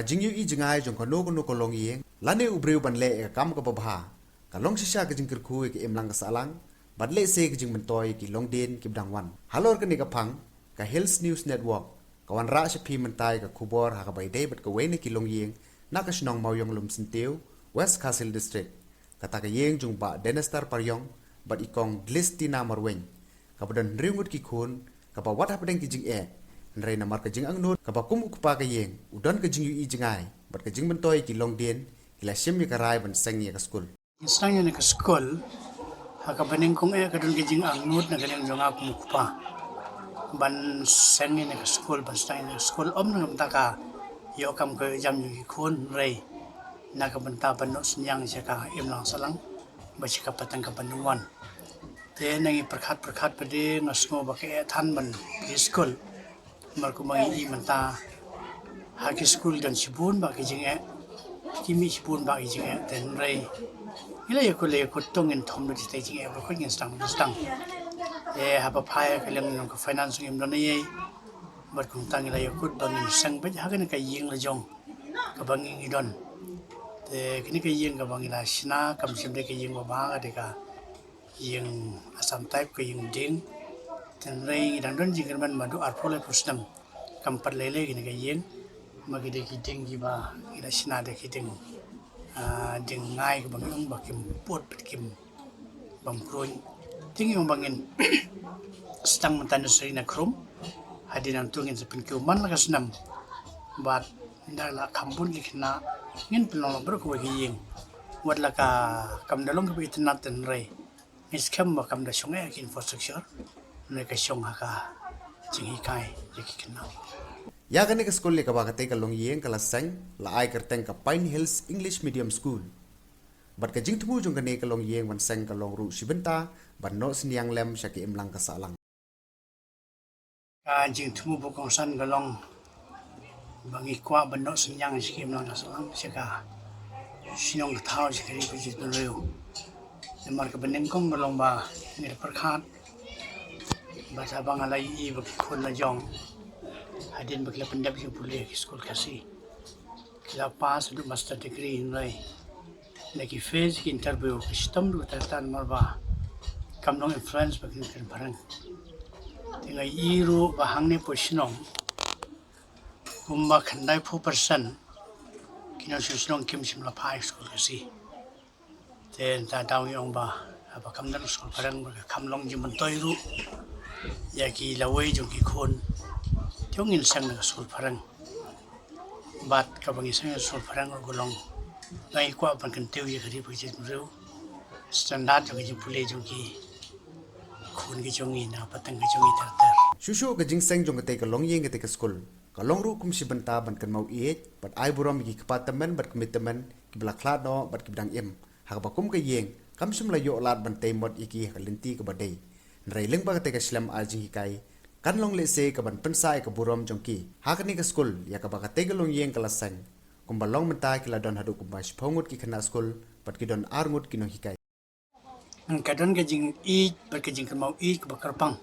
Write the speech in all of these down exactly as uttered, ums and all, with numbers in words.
Ka jingïohi jngai jong kano kano ka longïing lane u briew ban leh ïa ka kam kaba bha ka long shisha ka jingkyrkhu ïa ka imlang ka sahlang bad lehse ka jingmyntoi ïa ki longdien kiba dang wan. Halor kane ka phang, ka Hills News Network ka wanrah sha phi mynta ïa ka khubor ha kaba ïadei bad kawei na ki longïing na ka shnong Mawïong Lumsyntiew, West Khasi Hills District. Kata ka ïing jong Bah Denester Pariong bad i Kong Dlistina Marwein, kaba don hynriew ngut ki khun, kaba wat hapdeng ki jingeh, hynrei namar ka jingangnud kaba kum u kpa ka ïing u don ka jingïohi jngai bad ka jingmyntoi ïa ki longdien, ki la shim ïa ka rai ban seng ïa ka skul. Ngi sdang ïa kane ka skul ha kaba nyngkong eh ka don ka jingangnud na ka liang jong nga kum u kpa ban seng ïa kane ka skul, ban sdang ïa kane ka skul, ym na ka bynta ka ïoh kam ka ïoh jam jong ki khun, hynrei na ka bynta ban noh synñiang sha ka imlang sahlang bad sha ka pateng kaba nangwan. Te na ngi pyrkhat pyrkhat pat de nga sngew ba ka eh than ban plie skul. Namar kumba ngi i mynta ha ki skul don shibun bah ki jingeh, ki mih shibun bah ki jingeh, te hynrei ngi la ïakut la ïakut, to ngin thom lut ïa kita ki jingeh, ba kut ngin sdang ngin sdang. Te haba phai ha ka liang jong ka finance ngim don ei ei. Bad kumta ngi la ïakut ba ngin seng beit ha kane ka ïing la jong kaba ngi ngi don. Te kane ka ïing kaba ngi la shna kam shym dei ka ïing ba bha, ka dei ka ïing Assam type, ka ïing dieng. Te hynrei ngi dang don jingkyrmen ba haduh arphew laiphew snem kam pat lei lei kane ka ïing. Ma ki dei ki dieng kiba ngi la shna da ki dieng, ah, dieng ngai kaba ngi ong ba kim put bad kim bam kruiñ. Te ngi ong ba ngin sdang mynta nursery na khrum. Hadien nangta ngin sa pynkiew man la ka snem. Bad nda la kham bun ki khynnah ngin pynlong la baroh kawei ka ïing. Wat la ka kam da long kaba itynnad, te hynrei ngi skhem ba kam da shong eh ki infrastructure, hynrei ka shong ha ka jinghikai ïa ki khynnah. Ïa kane ka skul ïa kaba katei ka longïing ka la seng la ai kyrteng ka Pine Hills English Medium School. Bad ka jingthmu jong kane ka longïing ban seng ka long ruh shi bynta ban noh synñiang lem sha ka imlang ka sahlang. Ka jingthmu ba kongsan ka long ba ngi kwah ban noh synñiang sha ka imlang ka sahlang, sha ka shnong ka thaw, sha ka ri ka jaitbynriew. Namar kaba nyngkong ka long ba ngi la pyrkhat ba haba nga la ïohi ba ki khun la jong hadien ba ki la pyndep jingpule ha ki skul Khasi, ki la pass haduh master degree, hynrei na ki face ki interview ki shitom ruh tang tang namar ba kam long influence ba kin kren phareng. Te nga ïohi ruh ba hangne hapoh shnong kumba khyndaiphew percent ki nongshong shnong kim shym la phai skul Khasi. Te nta daw ngi ong ba haba kam don skul phareng ba ka kham long jingmyntoi ruh ïa ki lawei jong ki khun. Te ngin seng na ka skul phareng. Bad kaba ngi seng na ka skul phareng ruh ka long ba ngi kwah ban kyntiew ïa ka ri bad ka jaitbynriew, standard jong ka jingpule jong ki khun ki jong ngi na pateng ki jong ngi ter ter. Shuh shuh ka jingseng jong katei ka longïing katei ka skul ka long ruh kum shi bynta ban kynmaw ïeit bad ai burom ïa ki kpa tymmen bad kmie tymmen kiba la khlad noh bad kiba dang im. Ha kaba kum ka ïing kam shym la ïoh lad ban tei mot ïa ki ha ka lynti kaba dei. Hynrei lyngba katei ka shlem ar jinghikai kan long lehse kaban pynsah ïa ka burom jong ki. Ha kane ka skul ïa kaba katei ka longïing ka la seng, kumba long mynta ki la don haduh kumba shiphew ngut ki khynnah skul bad ki don ar ngut ki nonghikai. Ka don ka jingïeit bad ka jingkynmaw ïeit kaba kyrpang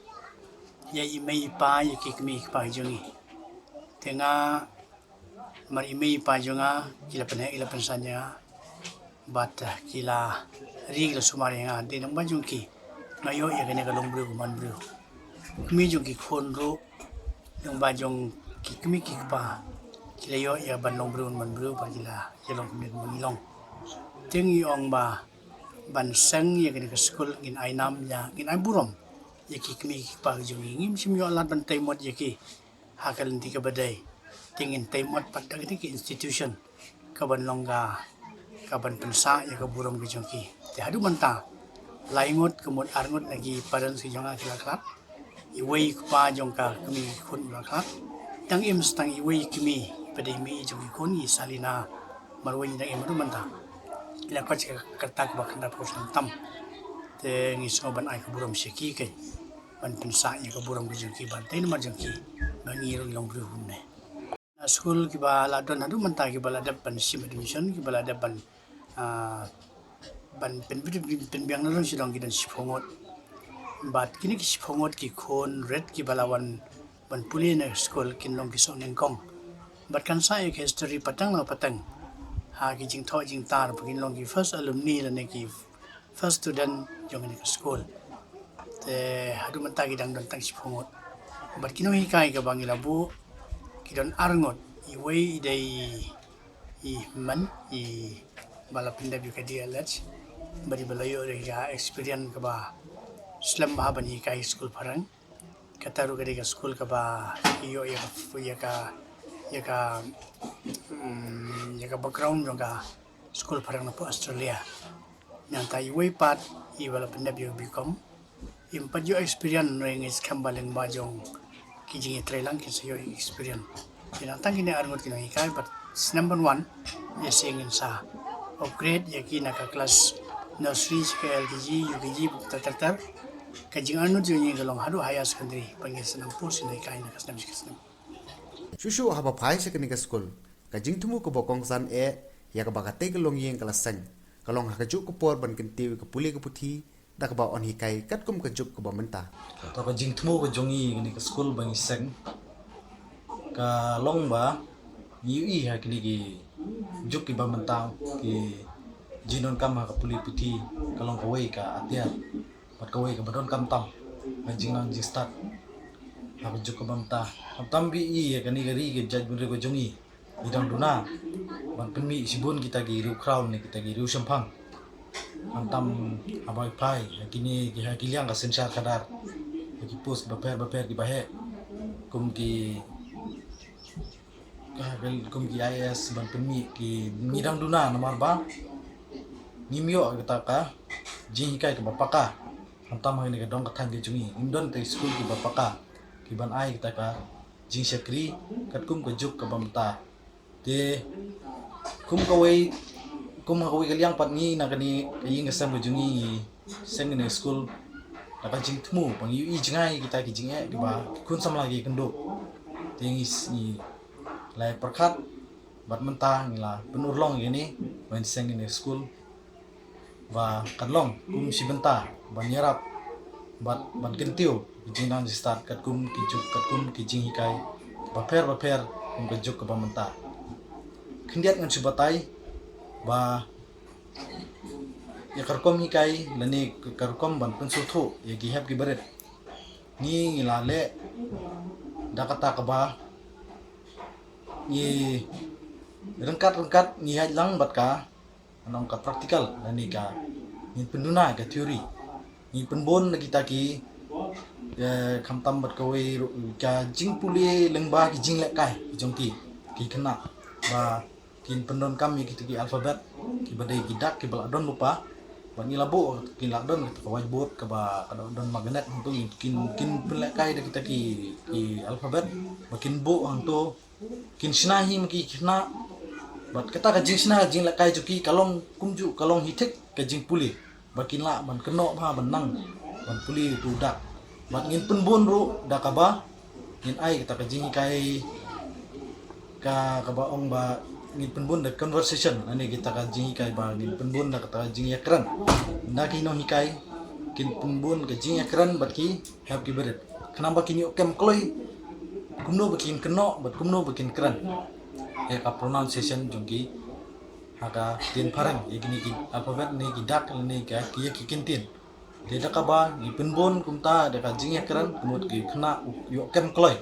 ïa i mei i pa, ïa ki kmie ki kpa jong ngi. Te nga, mar i mei i pa jong nga ki la pynheh, ki la pynsan ïa nga bad, eh, ki la ri, ki la sumar ïa nga. Dei lyngba jong ki nga ïoh ïa kane ka longbriew man briew. Kmie jong ki khun ruh lyngba jong ki kmie ki kpa ki la ïoh ïa ban longbriew man briew bad ki la ïa long kumne kumba ngi long. Te ngi ong ba ban seng ïa kane ka skul ngin ai nam ïa, ngin ai burom ïa ki kmie ki kpa ki jong ngi. Ngim shym ïoh lad ban tei mot ïa ki ha ka lynti kaba dei. Te ngin tei mot pat da kane ka institution kaban long ka, kaban pynsah ïa ka burom ka jong ki. Te haduh mynta lai ngut, ka mut ar ngut na ki parents ki jong nga ki la khlad. Iwei i kpa jong ka kmie ki khun u la khlad. Dang im sa tang iwei i kmie, i pa dei i mei jong ki khun, i Salina Marwein, dang im haduh mynta. I la koit sha ka rta kaba khyndai phew snem tam. Te ngi sngew ban ai ka burom sha ki keiñ, ban pynsah ïa ka burom ka jong ki, ban tei namar jong ki ba ngi ruh ngi long briew kumne. Na skul kiba la don haduh mynta kiba la dep ban shim admission, kiba la dep ban, ah, ban pyn, pyn, pyn, pynbiang na long shi long ki don shiphew ngut. Bad kine ki shiphew ngut ki khun rit kiba la wan ban pule na skul kin long ki sohnyngkong. Bad kan sah ïa ka history pateng la pateng ha ki jingthoh jingtar ba kin long ki first alumni lane ki first student jong kane ka skul. Te haduh mynta ki dang don tang shiphew ngut. Bad ki nonghikai kaba ngi la buh ki don ar ngut, iwei i dei i Hemant, i ba la pyndep ïa ka D L Ed, bad i ba la ïoh ïa ka experience kaba slem bha ban hikai skul phareng. Kata ruh ka dei ka skul kaba ïoh ïa ka, ïa ka, ïa ka, mm, ïa ka background jong ka skul phareng na pdeng Australia. Nangta iwei pat i ba la pyndep ïa ka B Com, im pat ïoh experience, ngi skhem ba lyngba jong ki jingïatreilang kin sa ïoh experience. Te nangta kine ar ngut ki nonghikai, bad snem ban wan, ïa shisien ngin sa upgrade ïa ki na ka class nursery sha ka L K G, U K G, bad ter ter ter. Ka jingarngut jong ngi ka long haduh higher secondary, ba ngin sa nang post ïa ki nonghikai na ka snem sha ka snem. Shuh shuh haba phai sha kane ka skul, ka jingthmu kaba kongsan eh ïa kaba katei ka longïing ka la seng, ka long ha kajuh ka por ban kyntiew ïa ka pule ka puthi da kaba wan hikai katkum ka juk kaba mynta. To, ka jingthmu ka jong ngi kane ka skul ba ngi seng ka long ba ngi ïohi ha kine ki juk kiba mynta, ki jingdonkam ha ka pule puthi ka long kawei ka atiar bad kawei kaba donkam tam ha ka jingnang jingstad ha ka juk kaba mynta. Khamtam ba ïohi ha kane ka ri ka jaitbynriew ka jong ngi, ngi dang duna ban pynmih shibun kita ki riewkhraw ne kita ki riewshemphang. Khamtam haba phai ha kine ki, ha ki liang ka synshar khadar, ha ki post bapher bapher kiba heh, kum ki, ha, kum ki I A S ban pynmih ki, ngi dang duna namar ba ngim ïoh kata ka jinghikai kaba paka. Khamtam ha kane ka dong ka thaiñ ka jong ngi ngim don kita ki skul kiba paka kiban ai kata ka jingshakri katkum ka juk kaba mynta. Te kum kawei, kum ha kawei ka liang pat, ngi na kane ka ïing ka sem ka jong ngi, ngi seng kane ka skul da ka jingthmu ba ngi ïohi jngai kita ki jingeh kiba ki khun samla ki kynduh. Te ngi s-, ngi la pyrkhat bad mynta ngi la pynurlong ïa kane ba ngin seng kane ka skul ba kan long kum shi bynta ban ïarap bad ban kyntiew ki jingnang jingstad katkum ki juk, katkum ki jinghikai bapher bapher kum ka juk kaba mynta. Khyndiat ngan shu batai ba ïa ka rukom hikai lane ka rukom ban pynsngewthuh ïa ki hep ki barit, ngi, ngi la leh da kata kaba ngi ryngkat ryngkat ngi ïaid lang bad ka, nong ka practical lane ka, ngin pynduna ka theory, ngin pynbun na kita ki, eh, khamtam bad kawei ruh ka jingpule lyngba ki jinglehkai jong ki, ki khynnah ba kin pyndonkam ïa kita ki alphabet kiba dei ki dak kiba la don lypa. Ba ngi la buh, kin la don ka whiteboard kaba ka don magnet hangto, kin, kin pynlehkai da kita ki, ki alphabet ba kin buh hangto, kin shna hi ma ki khynnah. Bad kata ka jingshna jinglehkai jong ki ka long kumjuh, ka long hi thik ka jingpule ba kin lah ban kynnoh bha ban nang ban pule utu u dak. Bad ngin pynbun ruh da kaba ngin ai kata ka jinghikai ka, kaba ong ba ngin pynbun da conversation, lane kita ka jinghikai ba ngin pynbun da kata ka jingïakren. Nda ki nonghikai kin pynbun ka jingïakren bad ki hep ki barit, khnang ba kin ïoh kem kloi kumno ba kin kynnoh bad kumno ba kin kren ïa ka pronunciation jong ki ha ka ktien phareng, ïa kine ki alphabet ne ki dak ne ka, ïa ki kyntien. Te da kaba ngi pynbun kumta da ka jingïakren, ka mut ki khynnah u ïoh kem kloi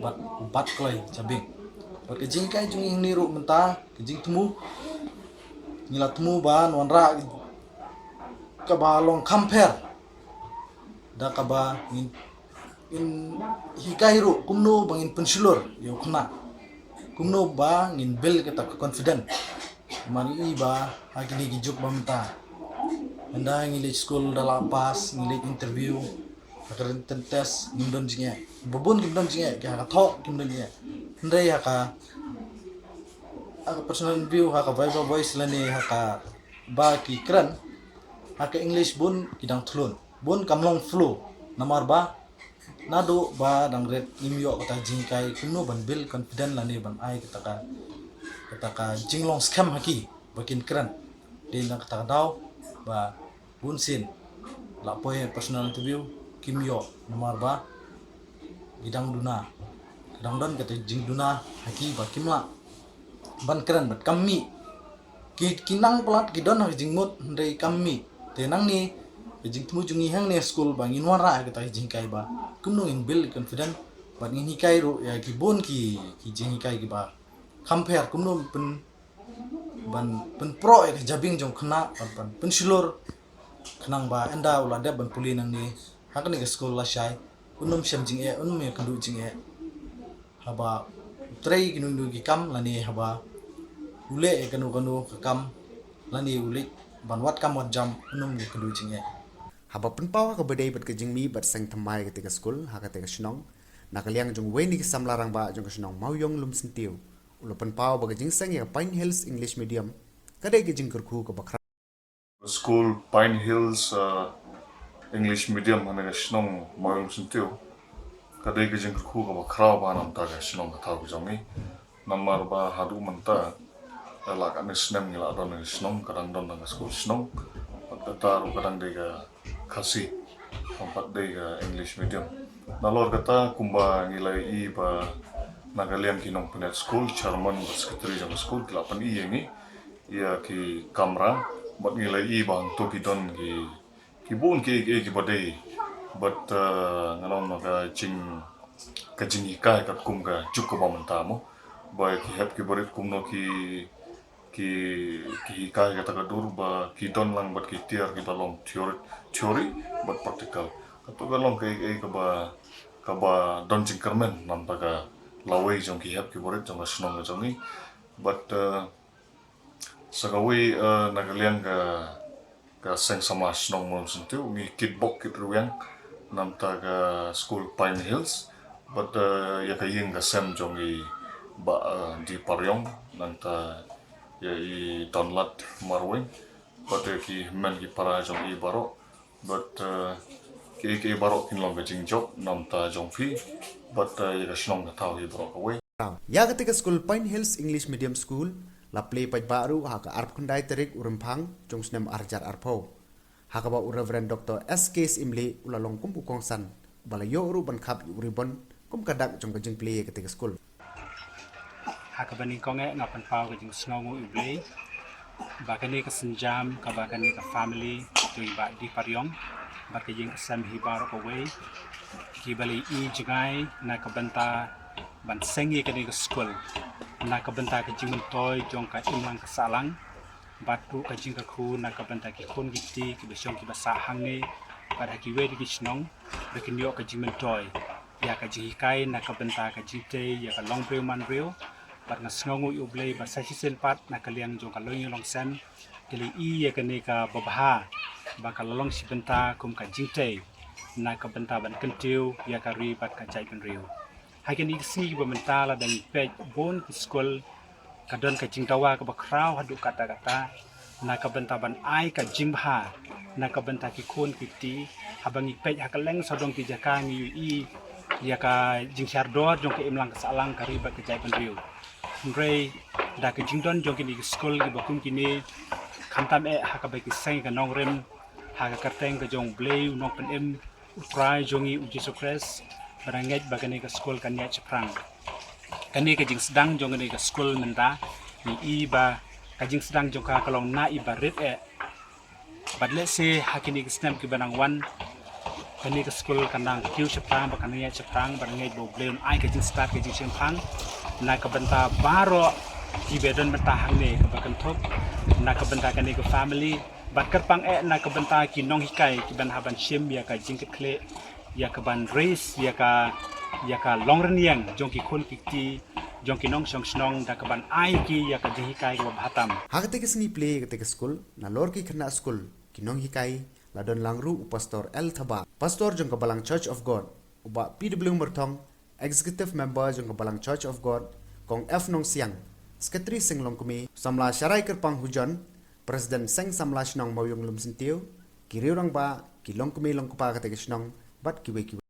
bad u bat kloi jabieng. Bad ka jinghikai jong ngi hangne ruh mynta, ka jingthmu, ngi la thmu ban wanrah kaba long kham pher da kaba ngin, ngin hikai ruh kumno ba ngin pynshlur ïa u khynnah, kumno ba ngin build kata ka confident. Namar ngi i ba ha kine ki juk ba mynta, ynda ngi leit skul da la pass, ngi leit interview ha ka written test, ngim don jingeh. Ba bun kim don jingeh, ki ha ka thoh kim don jingeh. Hynrei ha ka, ha ka personal interview, ha ka viva voce lane ha kaba ki kren, ha ka English bun ki dang thlun, bun kam long flow. Namar ba naduh ba dang rit ngim ïoh kata jinghikai kumno ban build confident lane ban ai kata ka, kata ka jinglong skhem ha ki ba kin kren. Dei na kata ka daw ba bun sien la poi personal interview kim ïoh namar ba ki dang duna ka Dang don kata jingduna ha ki ba kim lah ban kren bad kam mih. Ki, ki nang palat ki don ha ka jingmut hynrei kam mih. Te nangne ka jingthmu jong ngi hangne ha skul ba ngin wanrah ïa kata ka jinghikai ba kumno ngin build confidence bad ngin hikai ruh ïa ki bun ki, ki jinghikai kiba kham pher kumno pyn, ban pynproh ïa ka jabieng jong u khynnah bad ban pynshlur khnang ba ynda u la dep ban pule nangne ha kane ka skul lashai un ym shem jingeh, un ym ïakynduh jingeh. Haba u trei kino kino ki kam lane haba u leh ïa kano kano ka kam lane u leit ban wad kam wad jam un ym ïakynduh jingeh. Haba pynpaw ha kaba dei bad ka jingmih bad seng thymmai kata ka skul ha kata ka shnong, na ka liang jong uwei na ki samla rangbah jong ka shnong Mawïong Lumsyntiew u la pynpaw ba ka jingseng ïa ka Pine Hills English Medium ka dei ka jingkyrkhu kaba khraw. Skul Pine Hills, uh, English Medium ha kane ka shnong Mawïong Lumsyntiew ka dei ka jingkyrkhu kaba khraw bha namar ka shnong ka thaw ka jong ngi. Namar ba haduh mynta, eh, la katne snem ngi la don ha ka shnong, ka dang don ha ka skul shnong bad kata ruh ka dang dei ka Khasi, ym pat dei ka English Medium. Nalor kata kumba ngi la ïohi ba na ka liang ki nongpynïaid skul, chairman bad secretary jong ka skul ki la pyni ïa ngi ïa ki kamra bad ngi la ïohi ba hangto ki don ki, ki bun ki, ki, kiba dei. Bad, eh, ngan ong na ka jing, ka jinghikai katkum ka juk kaba mynta mo, ba ki hep ki barit kumno ki, ki, ki hikai kata ka dur ba ki don lang bad ki tiar kiba long theory, theory bad practical. Kato ka long kaei kaei kaba, kaba don jingkyrmen namar ka lawei jong ki hep ki barit jong ka shnong ka jong ngi. Bad, eh, sa kawei, eh, na ka liang ka, ka seng samla shnong Mawïong Lumsyntiew ngi kitbok kitrwiang namar ka skul Pine Hills bad, eh, ïa ka ïing ka sem jong i Bah, eh, D Pariong, nangta ïa i Donlad Marwein bad ïa ki hynmen ki para jong i baroh. Bad, eh, kiei kiei baroh kin long ka jingjop namar jong phi bad, eh, ïa ka shnong ka thaw hi baroh kawei. Ïa kata ka skul Pine Hills English Medium School la plie paidbah ruh ha ka arphew khyndai tarik u Rymphang jong u snem ar hajar arphew, ha kaba u Reverend Doctor S K Syiemlieh u la long kum u kongsan ba la ïoh ruh ban khap ïa u ribbon kum ka dak jong ka jingplie ïa kata ka skul. Ha kaba nyngkong eh nga pynpaw ka jingsngewnguh ïa U Blei ba kane ka sienjam kaba kane ka family jong i Bah D Pariong bad ka ïing ka sem hi baroh kawei kiba la ïohi jngai na ka bynta ban seng ïa kane ka skul na ka bynta ka jingmyntoi jong ka imlang ka sahlang bad ruh ka jingkyrkhu na ka bynta ki khun ki kti kiba shong kiba sah hangne bad ha kiwei de ki shnong ba kin ïoh ka jingmyntoi ïa ka jinghikai na ka bynta ka jingtei ïa ka longbriew manbriew. Bad nga sngewnguh ïa U Blei ba sa shisien pat na ka liang jong ka longïing longsem ki la ïohi ïa kane kaba bha ba ka la long shi bynta kum ka jingtei na ka bynta ban kyntiew ïa ka ri bad ka jaitbynriew. Ha kine ki sngi kiba mynta lada ngi peit bun ki skul ka don ka jingdawa kaba khraw haduh katta katta na ka bynta ban ai ka jingbha na ka bynta ki khun ki kti. Haba ngi peit ha kylleng sawdong ki jaka ngi ïohi ïa ka jinghiar dor jong ka imlang ka sahlang ka ri bad ka jaitbynriew. Hynrei da ka jingdon jong kine ki skul kiba kum kine khamtam eh ha kaba ki seng ka nongrim ha ka kyrteng ka jong U Blei u Nongpynim, U Trai jong ngi U Jisu Khrist, ba nga ngeit ba kane ka skul kan ïaid shaphrang. Kane ka jingsdang jong kane ka skul mynta ngi i ba ka jingsdang jong ka ka long na i ba rit eh. Bad lehse ha kine ki snem kiba nang wan kane ka skul kan nang kiew shaphrang bad kan nang ïaid shaphrang bad nga ngeit ba U Blei un ai ka jingstad ka jingshemphang na ka bynta baroh kiba don mynta hangne kaba kynthup na ka bynta kane ka family. Bad kyrpang eh na ka bynta ki nonghikai kiban hap ban shim ïa ka jingkitkhlieh ïa ka ban raise ïa ka, ïa ka longrynïeng jong ki khun ki kti jong ki nongshong shnong da ka ban ai ki ïa ka jinghikai kaba bha tam. Ha kata ka sngi plie ïa kata ka skul nalor ki khynnah skul ki nonghikai la don lang ruh u Pastor L Thabah, Pastor jong ka Balang Church of God, u Bah P W Myrthong, Executive Member jong ka Balang Church of God, Kong F Nongsiang, Secretary Seng Longkmie, Samla Sharai Kyrpang Hujon, President Seng Samla Shnong Mawïong Lumsyntiew, ki riew rangbah, ki longkmie longkpa kata ka shnong bad kiwei kiwei.